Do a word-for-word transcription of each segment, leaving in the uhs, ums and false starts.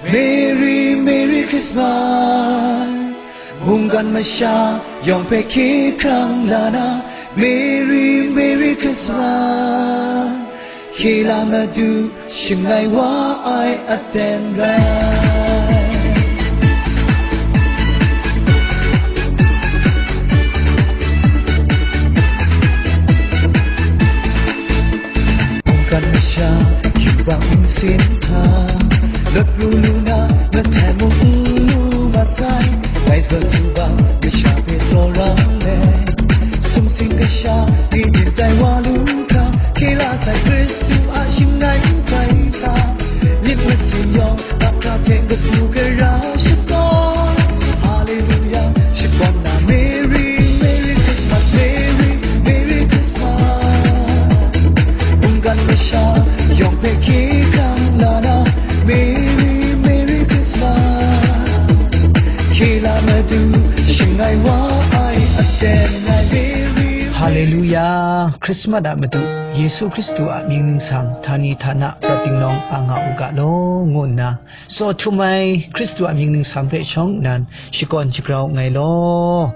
Merry Merry Christmas. Mungkan masha yawng hpe hkye hkrang la na, Merry Merry Christmas. Hkye la Madu, shangai wa ai aten rai. Mungkan masha yubak nsin hta, lawt pru lu na, mahtai mung n lu masai, ngai zawn yubak masha hpe tsawra le, sumsing kasha ni din tai wa lu hkra, hkye la sai Hkristu a shangai n tai hta, myit masin yawng, Ap hkra hte kabu gara shakawn, Haleluya, shakawn na, Merry, Merry Christmas, Merry, Merry Christmas. Mungkan masha yawng hpe hkye hkrang la na, Merry, Merry Christmas. Hkye la Madu, shangai wa ai aten rai, Merry, Haleluya, Christmas a Madu, Yesu Hkristu a mying ningsang, htani htana, prat dingnaw a nga u ga law, ngu nna, tsaw htum ai Hkristu a mying ningsang hpe shawng nnan shakawn shagrau nngai law.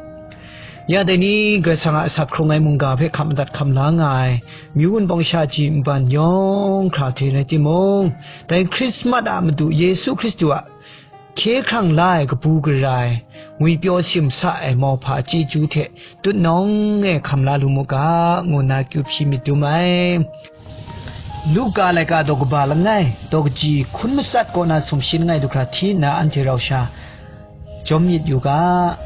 Ya dai ni Karai Kasang a asak hkrung ai mungga hpe hkap madat hkam la nga ai, myu wunpawng sha ji nban yawng hkra hte rai timung, dai Hkrismat a Madu Yesu Hkristu a hkye hkrang la ai kabu gara ai, ngwipyaw simsa ai mauhpa chyeju hte tutnawng e hkam la lu mu ga, ngu nna kyu hpyi myit dum ai. Luka laika daw kaba langai, daw kaji hkun matsat kaw na sumshin langai du hkra hti nna anhte rau sha jawm myit yu ga.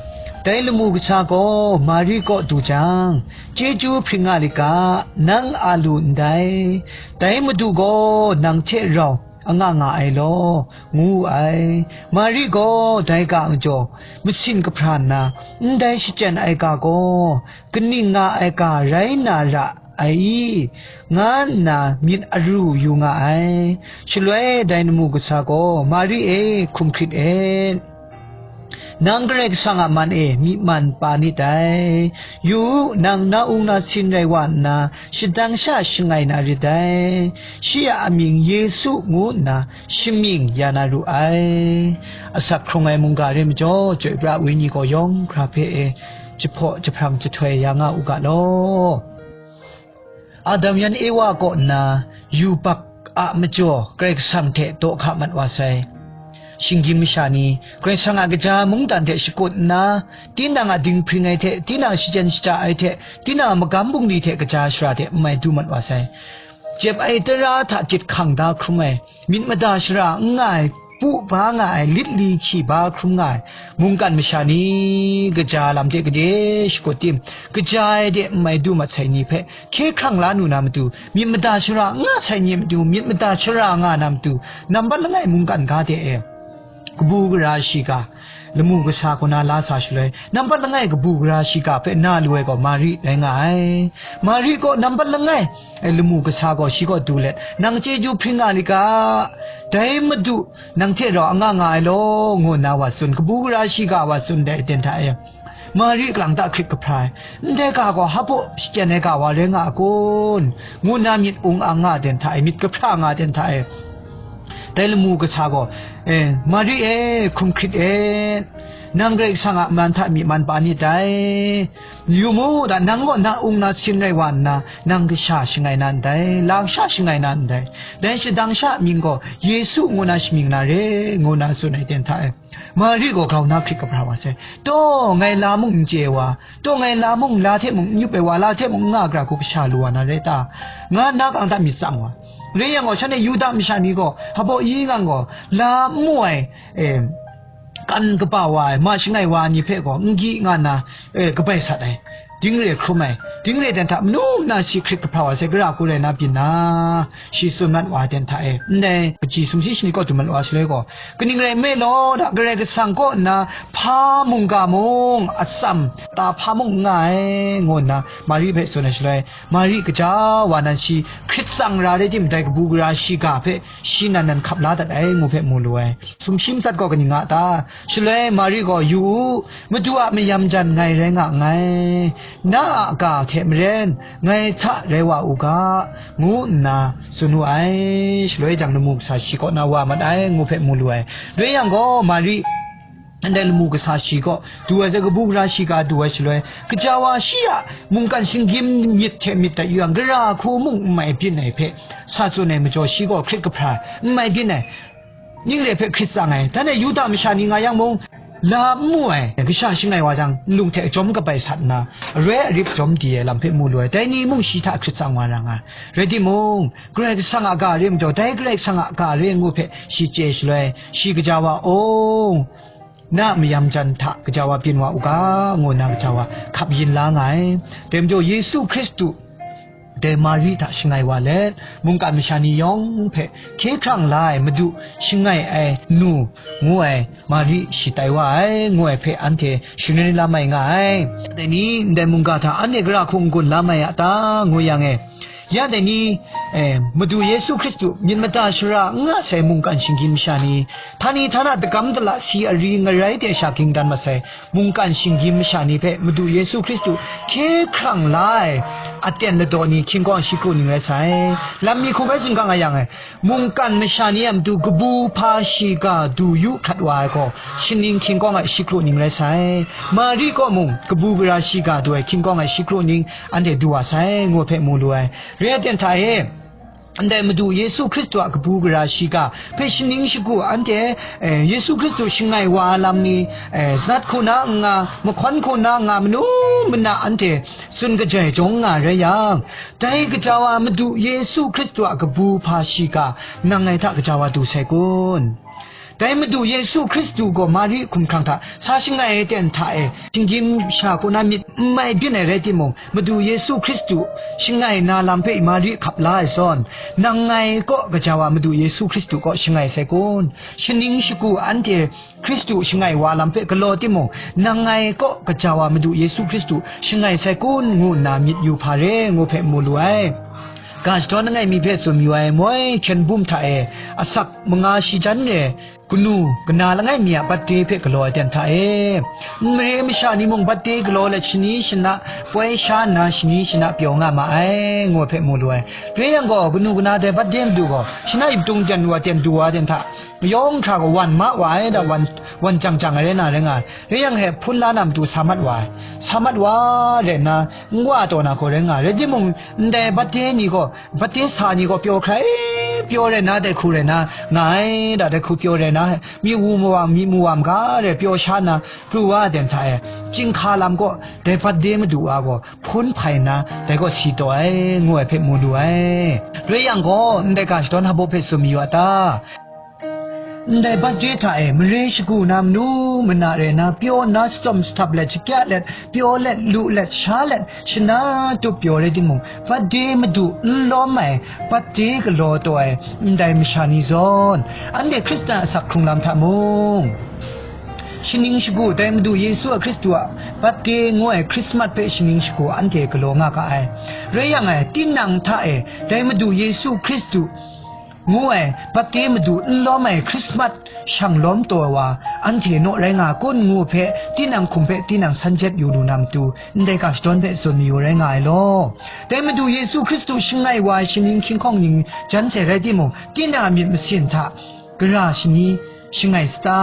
Dai lamu kasa gaw Mari kaw du jang, chyeju hpring nga lit ga, nang a lu ndai, dai Madu gaw nang hte rau anga nga ai law, ngu wu ai. Mari gaw dai ga majaw masin kahpra nna, ndai shachyen ai ga gaw, kaning nga ai ga rai na ra ai i? Nga nna myit aru yu nga ai. Shaloi dai lamu kasa gaw, Mari e, hkum hkrit et. Nang Karai Kasang a man e myi man pa nit dai. Yu u, nang na ung na sin rai wa nna, shadang sha shangai na rit dai. Shi a amying Yesu ngu nna shamying ya na ru ai. Asak hkrung ai mungga re majaw, chyoi pra ai wenyi gaw yawng hkra hpe e jahpaw jahprang jahtoi ya nga u ga law. Adam yan Ewa kaw nna yubak a majaw Karai Kasang hte daw hka mat wa sai. Shinggyim masha ni Karai Kasang a kaja mungdan hte shakut nna, tinang a dinghpring ai hte, tinang shachyen shaja ai hte, tinang a magam bungli hte kaja shara hte n mai du mat wa sai. Jep ai tara hta chyit hkang da hkrum ai, myit mada shara n nga ai, pu ba nga ai, lit li hkyi ba hkrum nga ai, mungkan masha ni kaja lam hte gade shakut tim, kaja ai de n mai du mat sai ni hpe hkye hkrang la nu na matu, myit mada shara n nga sai ni matu, myit mada shara nga na matu, nambat langai mungkan ga de e, kabu gara shiga, lamu kasa kaw na la sa shaloi, nambat langai kabu gara shiga hpe na lu ai gaw Mari rai nga ai. Mari gaw nambat langai, e, lamu kasa gaw shi kaw du let, nang chyeju hpring nga lit ga, dai Madu nang hte rau anga nga ai law, ngu nna wa tsun, kabu gara shiga wa tsun dai aten hta e, Mari kalang ta hkrit kahpra ai, ndai ga gaw hpa baw shachyen ai ga wa rai nga a kun, ngu nna myit ung ang nga ai aten hta e, myit kahpra nga ai aten hta e, dai lamu kasa gaw, e, Mari e, hkum hkrit et, nang Karai Kasang a man hta myi man pa nit dai. Yu mu, da nang gaw na ung na sin rai wa nna, nang kasha shangai na ndai, la kasha shangai na ndai. Dai shadang sha mying gaw Yesu ngu na shamying na re, ngu na tsun ai aten hta e, Mari gaw grau na hkrit kahpra wa sai. Taw, ngai la mung n chye ai wa, taw, ngai la mung, la hte mung n yup ai wa, la hte mung n nga ai gara hku kasha lu wa na rai ta? Nga nna kang hta myit tsang wa. Rai yang gaw, shanhte Yuda masha ni gaw, hpa baw yi ngang gaw, la n mu ai, e, kan kaba wa ai, ma shangai wa ai ni hpe gaw, n gyi nga nna, e, kabai sat ai, ding re hkrum ai, ding re dan hta manu nna shi hkrit kahpra wa sai, gara hku rai na byin na, shi tsun mat wa ai aten hta e, ndai kaji sumshi shani kaw du mat wa shaloi gaw, kaning rai nme law, da Karai Kasang kaw nna hpa mungga mung atsam ta hpa mung n nga ai, ngu nna Mari hpe tsun ai shaloi, Mari kaja wa nan shi hkrit tsang ra rai tim, dai kabu gara shiga hpe shi nan nan hkap la dat ai, ngu hpe mu lu ai. Sumshi matsat gaw kaning nga ta? Shaloi Mari gaw, yu u, Madu a mayam jan ngai rai nga nngai. na a ga hte maren, ngai hta rai wa u ga, ngu nna tsun wu ai. Shaloi jang lamu kasa shi kaw na wa mat ai, ngu hpe mu lu ai. Dai yang gaw, Mari, ndai lamu kasa shi kaw du ai, kabu gara shiga du ai shaloi, gaja wa shi a mungkan shinggyim myit hte myit dat yu yang, gara hku mung n mai byin ai hpe sa tsun ai majaw, shi gaw hkrit kahpra n mai byin ai, ning re hpe hkrit tsang ai. Dan e Yuda masha ni nga yang mung, la n mu ai, kasha shangai wa jang, nlung hte jawm kabai sat nna, aroi arip jawm di ai lam hpe mu lu ai. Dai ni mung shi hta hkrit tsang wa ra nga ai. Rai timung, Karai Kasang a ga re majaw, dai Karai Kasang a ga re ngu hpe shi chye shaloi, shi gaja wa, "O, na a mayam jan hta gaja wa byin wa u ga," ngu nna gaja wa hkap yin la nga ai. Dai majaw, Yesu Hkristu dai Mari hta shangai wa let, mungkan masha ni yawng hpe hkye hkrang la ai Madu shangai ai nu ngu ai Mari shi tai wa ai, ngu ai hpe anhte shingran lam ai nga ai. Dai ni, ndai mungga hta anhte gara hku n-gun la mai a ta, ngu yang e, ya dai ni, eh, Madu Yesu Hkristu myit mada shara n nga sai mungkan shinggyim masha ni, htani htana dagam dala si ari ngarai de sha ging dan mat sai mungkan shinggyim masha ni hpe Madu Yesu Hkristu hkye hkrang la ai aten ladaw ni hkying kawng ai shi kru ning rai sai. Lam mi hku bai tsun ga nga yang e, mungkan masha ni a matu kabu hpa shiga du yu hkrat wa ai gaw, shaning hkying kawng ai shi kru ning rai sai. Mari kaw mung kabu gara shiga du ai hkying kawng ai shi kru ning anhte du wa sai, ngu hpe mu lu ai. Re ai ten hta e, ndai Madu Yesu Hkristu a kabu gara shiga hpe shaning shagu anhte, eh, Yesu Hkristu shangai wa ai lam ni, eh, zat hku na n nga, mahkawn hku na n nga, manu mana anhte tsun kajai jawng nga rai yang, dai gaja wa Madu Yesu Hkristu a kabu hpa shiga nang ngai hta gaja wa du sai kun? Dai Madu Yesu Hkristu gaw Mari hkumhkrang hta sa shangai ai ten hta e, shinggyim sha kaw na myit n mai byin ai rai timung, Madu Yesu Hkristu shangai na lam hpe Mari hkap la ai zawn, nang ngai kaw gaja wa Madu Yesu Hkristu kaw shangai sai kun? Shaning shagu anhte Hkristu shangai wa lam hpe galaw timung, nang ngai kaw gaja wa Madu Yesu Hkristu shangai sai kun? Ngu nna myit yu hpa re, ngu hpe mu lu ai. Ga shadawn langai mi hpe tsun mayu ai moi hkyen bum hta e, asak manga shi jan re, kanu kana langai mi a birthday hpe galaw ai ten hta e, mare masha ni mung birthday galaw let shani shana poi sha nna shani shana pyaw nga ma ai, ngu ai hpe mu lu ai. Re yang gaw, kanu kana dai birthday madu gaw shana yip tung ten wa ten du wa ten hta, mayawng hkra gaw wan ma wa ai, da wan, wan jang jang ai rai na rai nga ai. Re yang he hpun la na matu sa mat wa ai. Sa mat wa rai nna, n-, wa taw na hku rai nga ai. Rai timung, ndai birthday ni gaw, birthday sa ni gaw pyaw hkrai pyaw rai nna, dai hku rai na nga ai, da dai hku pyaw rai na, myi wu mawa, myi mu wa maga re pyaw sha nna pru wa ai ten hta e, chyinghka lam gaw dai birthday madu wa gaw hpun hpai nna, dai gaw si taw ai, ngu ai hpe mu lu ai. Rai yang gaw, ndai ga shadawn hpa hpe tsun mayu a ta? Ndai birthday hta e, mare shagu na manu mana rai na, pyaw nna, shatsawm shahtap let, shakya let, pyaw let, lu let, sha let, shana tup pyaw rai timung, birthday madu n lawm ai, birthday galaw taw ai, ndai masha ni zawn, anhte Hkristan asak hkrung lam hta mung, shaning shagu, dai Madu Yesu a Hkristu a birthday ngu ai Hkrismat hpe shaning shagu anhte galaw nga ga ai. Rai yang e, tinang hta e, dai Madu Yesu Hkristu ngu ai birthday madu n lawm ai Hkrismat shang lawm taw ai wa, anhte naw rai nga kun ngu hpe, tinang hkum hpe tinang san jep yu lu na matu, ndai ga shadawn hpe tsun mayu rai nga ai law. Dai Madu Yesu Hkristu shangai wa ai shaning hkying hkawng ning jan sai rai timung, tinang a myit masin hta gara shani shangai sa ta?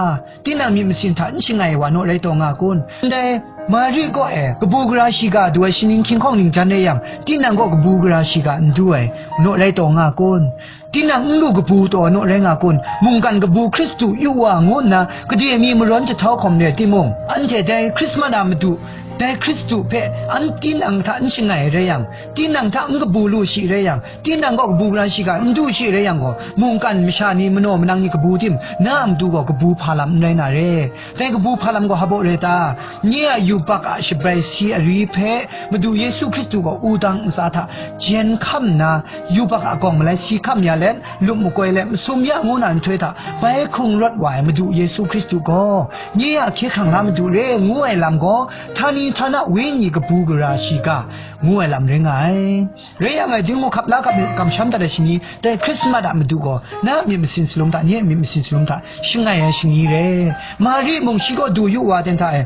Tinang myit masin hta n shangai ai wa naw rai taw nga kun? Ndai Mari kaw e kabu gara shiga du ai shaning hkying hkawng ning jan rai yang, tinang kaw kabu gara shiga n du ai naw rai taw nga kun? Tinang n lu kabu taw naw rai nga kun? Mungkan kabu Hkristu yu wa ngu nna gade mi marawn jahtau hkawm re timung, anhte dai Hkrismat a madu, dai Hkristu hpe an tinang hta n shangai rai yang, tinang hta n kabu lu shi rai yang, tinang gaw kabu gara shiga n du shi rai yang gaw, mungkan masha ni, manaw manang ni kabu tim, na a matu gaw kabu hpa lam n rai na re. Dai kabu hpa lam gaw hpa baw re ta? Nye a yubak a shabrai si ari hpe Madu Yesu Hkristu gaw wudang ntsa hta jen hkam nna, yubak a gawng malai si hkam ya let, lup makoi let, masum ya ngu na nhtoi hta bai hkrung rawt wa ai Madu Yesu Hkristu gaw, nye a hkye hkrang la madu re ngu ai lam gaw, htani htana wenyi kabu gara shiga ngu ai lam rai nga ai. Rai yang e, dingmu hkap la hkap kamsham dat ai shani, dai Hkrismat a madu gaw, na a myit masin salum hta, nye a myit masin salum hta shangai ai shani re. Mari mung shi kaw du yu wa ten hta e,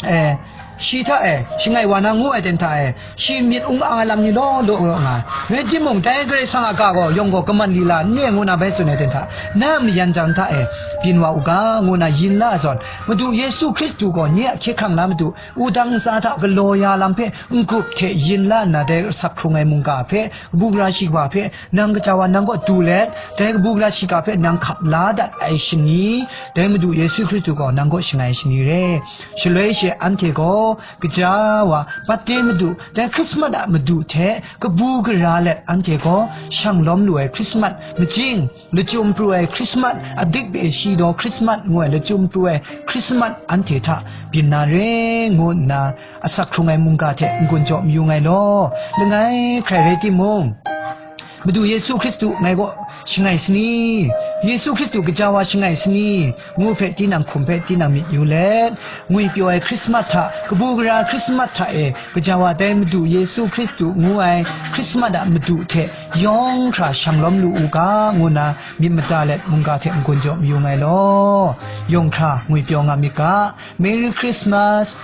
e, Shi hta e, shangai wa na ngu ai ten hta e, shi myit ung ang ai lam ni law law nga nga ai. Rai timung, dai Karai Kasang a ga gaw yawng gaw kaman lila n re ngu na bai tsun ai ten hta, na a mayan jang hta e, byin wa u ga, ngu na yin la ai zawn, Madu Yesu Hkristu gaw nye a hkye hkrang la Madu, wudang ntsa hta galaw ya lam hpe n-gup hte yin la nna, dai asak hkrung ai mungga hpe, kabu gara shiga hpe, nang kaja wa nang kaw du let, dai kabu gara shiga hpe nang hkap la dat ai shani, dai Madu Yesu Hkristu gaw nang kaw shangai ai shani re. Shaloi she anhte gaw kaja wa, Bate Madu, dai Hkrismat a Madu hte kabu gara let anhte gaw shang lawm lu ai Hkrismat, machying, lachyum pru ai Hkrismat, adik be shi daw Hkrismat ngu ai lachyum pru ai Hkrismat anhte hta byin na re, ngu nna asak hkrung ai mungga hte n-gun jaw mayu ngai law. Langai hkrai rai timung, Madu Yesu Hkristu ngai kaw shangai sani, Yesu Hkristu kaja wa shangai sani, ngu hpe tinang hkum hpe tinang myit yu let, ngwipyaw ai Hkrismat hta, kabu gara Hkrismat hta e, kaja wa dai Madu Yesu Hkristu ngu ai Hkrismat a Madu hte yawng hkra shang lawm lu u ga, ngu nna myit mada let mungga hte n-gun jaw mayu ngai law. Yawng hkra ngwipyaw nga myit ga. Merry Christmas!